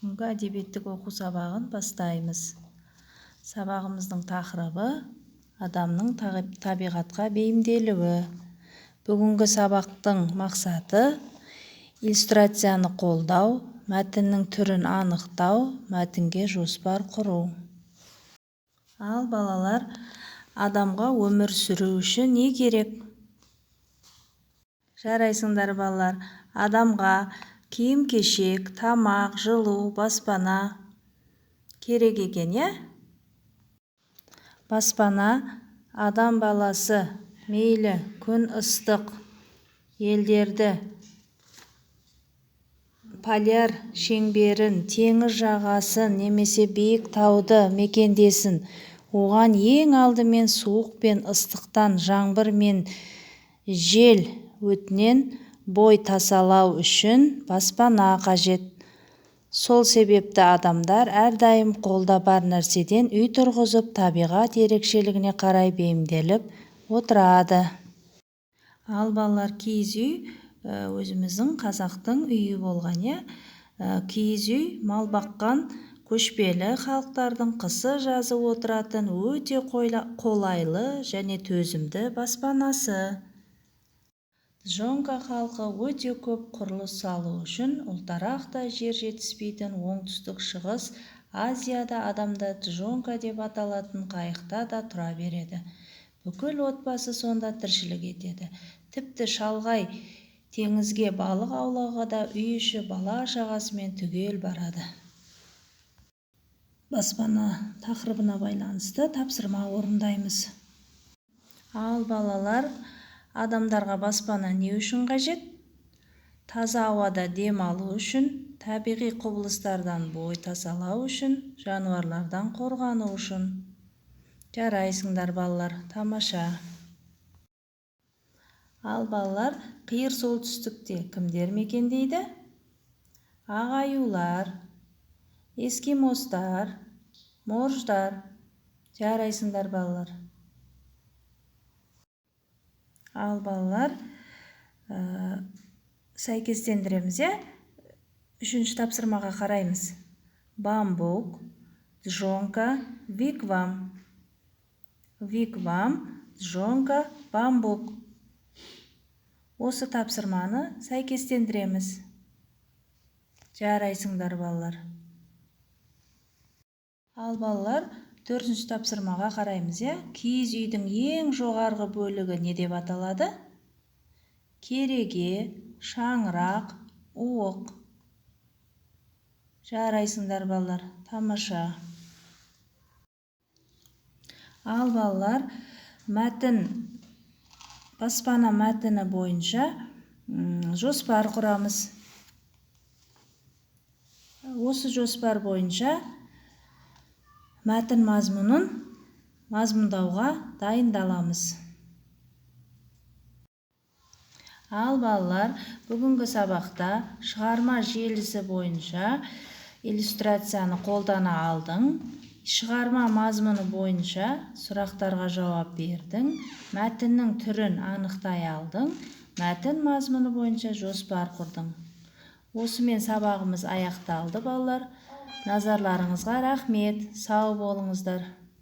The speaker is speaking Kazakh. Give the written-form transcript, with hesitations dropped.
Бүгінгі әдебиеттік оқу сабағын бастаймыз. Сабағымыздың тақырыбы адамның табиғатқа бейімделуі. Бүгінгі сабақтың мақсаты иллюстрацияны қолдау, мәтіннің түрін анықтау, мәтінге жоспар құру. Ал балалар, адамға өмір сүру үшін не керек? Жарайсыңдар, балалар. Адамға киім-кешек, тамақ, жылу, баспана керек екен, иә? Баспана адам баласы мейлі күн ыстық елдерді, поляр шеңберін, теңіз жағасын немесе биік тауды мекендесін, оған ең алдымен суық пен ыстықтан, жаңбыр мен жел өтінен бой тасалау үшін баспана қажет. Сол себепті адамдар әрдайым қолда бар нәрседен үй тұрғызып, табиғат ерекшелігіне қарай бейімделіп отырады. Ал балалар, киіз үй өзіміздің қазақтың үйі болған, иә? Киіз үй мал баққан көшпелі халықтардың қысы-жазы отыратын өте қолайлы және төзімді баспанасы. Джонка халқы өте көп құрылыс салу үшін ұлтарақтай жер жетіспейтін оңтүстік шығыс Азияда адамдар джонка деп аталатын қайықта да тұра береді. Бүкіл отбасы сонда тіршілік етеді. Тіпті шалғай теңізге балық аулауға да үй іші бала-шағасымен түгел барады. Баспана тақырыбына байланысты тапсырма орындаймыз. Ал балалар, адамдарға баспана не үшін қажет? Таза ауада дем алу үшін, табиғи құбылыстардан бой тасалау үшін, жануарлардан қорғану үшін. Жарайсыңдар, балалар, тамаша. Ал балалар, қиыр солтүстікте кімдер мекендейді? Ақ аюлар, эскимостар, морждар. Жарайсыңдар, балалар. Ал балалар, сәйкестендіреміз, иә? Үшінші тапсырмаға қараймыз. Бамбук, джонка, вигвам. Вигвам, джонка, бамбук. Осы тапсырманы сәйкестендіреміз. Жарайсыңдар, балалар. Ал балалар, төртінші тапсырмаға қараймыз, иә? Киіз үйдің ең жоғарғы бөлігі не деп аталады? Кереге, шаңырақ, уық. Жарайсыңдар, балалар, тамаша. Ал балалар, мәтін, баспана мәтіні бойынша жоспар құрамыз. Осы жоспар бойынша мәтін мазмұнын мазмұндауға дайындаламыз. Ал балалар, бүгінгі сабақта шығарма желісі бойынша иллюстрацияны қолдана алдың, шығарма мазмұны бойынша сұрақтарға жауап бердің, мәтіннің түрін анықтай алдың, мәтін мазмұны бойынша жоспар құрдың. Осымен сабағымыз аяқталды, балалар. Назарларыңызға рахмет. Сау болыңыздар.